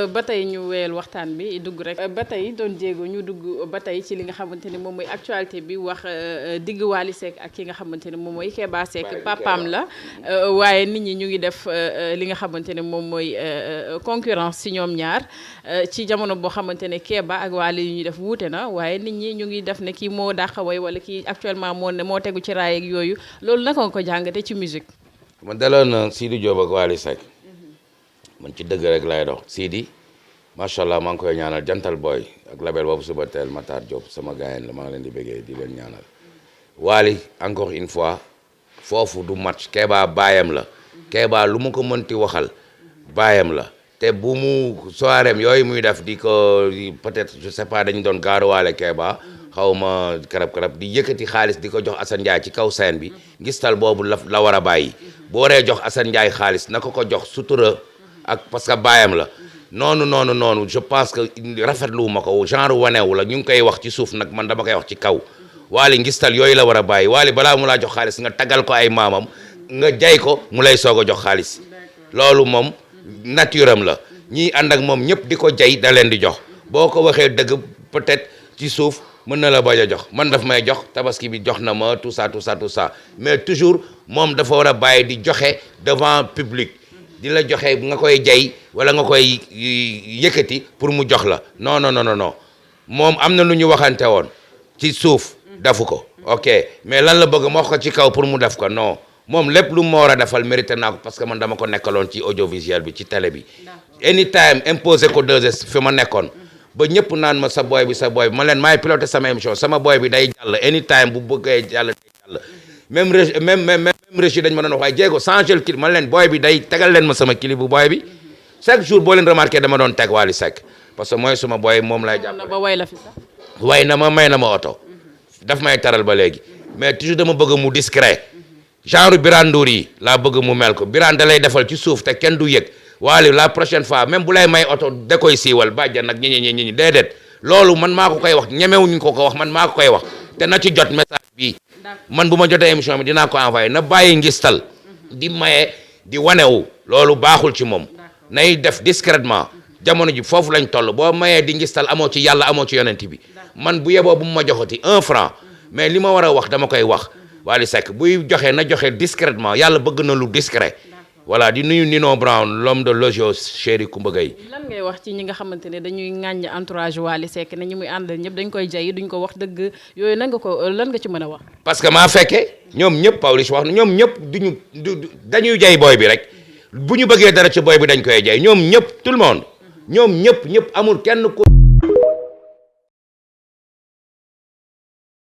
ba tey ñu wéyal waxtaan bi dugg rek ba tey doon jéego ñu dugg ba tey ci li nga xamante ni moom mooy actualité bi wax digg Wally Seck ak ki nga xamante ni moom mooy Keba Seck papaam la waaye nit ñi ñu ngi def li nga xamante ne moom mooy concurrence ci ñoom ñaar ci jamono boo xamante ne Keba ak Wally yu ñuy def wuute na waaye nit ñi ñu ngi def ne kii moo dàq way wala kii actuellement moo tegu ci raay ak yooyu loolu naka nga ko jàngate ci musique. ma daloon Sidi Diop ak Wally Seck man ci dëgg rek lay dox Sidi macha allah maa ngi koy ñaanal jantal boy ak label boobu suba teel Matar Diop sama gaayen la maa ngi leen di bëggee di leen ñaanal Wally encore une fois foofu du match Keba baayam la Keba lu mu ko mënti waxal baayam la te bu mu soiréem yooyu muy def di ko peut-être je sais pas dañu doon gaaruwaale Keba xaw ma karab di yëkkati xaalis di ko jox Assane Ndiaye ci kaw scène bi ngistal boobu la war a bàyyi boo waree jox Assane Ndiaye xaalis na ko jox sutura ak parce que baayam la noonu je pense que rafetlu ma ko genre wanewu la ñu ngi koy wax ci suuf nag man dama koy wax ci kaw Wally ngistal yooyu la war a bàyyi Wally balaa mu laa jox xaalis nga tagal ko ay maamam nga jay ko mu lay soog a jox xaalis loolu moom nature am la ñiy ànd ak moom ñëpp di ko jay da leen di jox boo ko waxee dëgg peut-être ci suuf mën na la bañ a jox man daf may jox tabaski bi jox na ma tout ça mais toujours moom dafa war a bàyyi di joxe devant public di la joxe nga koy jay wala nga koy yëkkati pour mu jox la non moom am na lu ñu waxante woon ci suuf defu ko ok mais lan la bëgg ma wax ko ci kaw pour mu def ko non moom lépp lu ma war a defal mérité naa ko parce que man dama ko nekkaloon ci audiovisuel bi ci télé bi anytime imposé ko 2S fi ma nekkoon ba ñëpp naan ma sa boy bi ma leen maay piloté sama émission sama boy bi day jàll anytime bu bëggee jàll day jàll même régi dañ ma doon wax waaye jéego changé le clip ma leen boy bi day tegal leen ma sama clip bu boy bi chaque jour boo leen remarqué dama doon teg Wally Seck parce que mooy suma boy moom lay jàpp way na ma may na ma oto daf may taral ba léegi mais toujours dama bëgg mu discret genre Birane Ndour yi laa bëgg mu mel ko Birane da lay defal ci suuf te kenn du yëg Wally la prochaine fois même bu lay may oto da koy siiwal bàjjan nag ñi déedéet loolu man maa ko koy wax ñemewuñu ko wax man maa ko koy wax te na ci jot message bi man bu ma jotee émission bi dinaa ko envoyé na bàyyi ngistal di maye di wanewu loolu baaxul ci moom nay def discrètement jamono ji foofu lañ toll boo mayee di ngistal amoo ci yàlla amoo ci yonent bi man bu yeboo bu mu ma joxati 1 franc mais li ma war a wax dama koy wax Wally Seck buy joxe na joxe discrètement yàlla bëgg na lu discret voilà di nuyu Nino Brown l'homme de Logio chéri Koumba Gueye lan ngay wax ci ñi nga xamante ne dañuy ŋàññ entourage Wally Seck ne ñi muy àndal ñëpp dañ koy jay duñ ko wax dëgg yooyu lan nga ci mën a wax parce que maa fekkee ñoom ñëpp Pawlish wax na ñoom ñëpp dañuy jay booy bi rek bu ñu bëggee dara ci booy bi dañ koy jay ñoom ñëpp tout le monde ñoom ñëpp amul kenn ko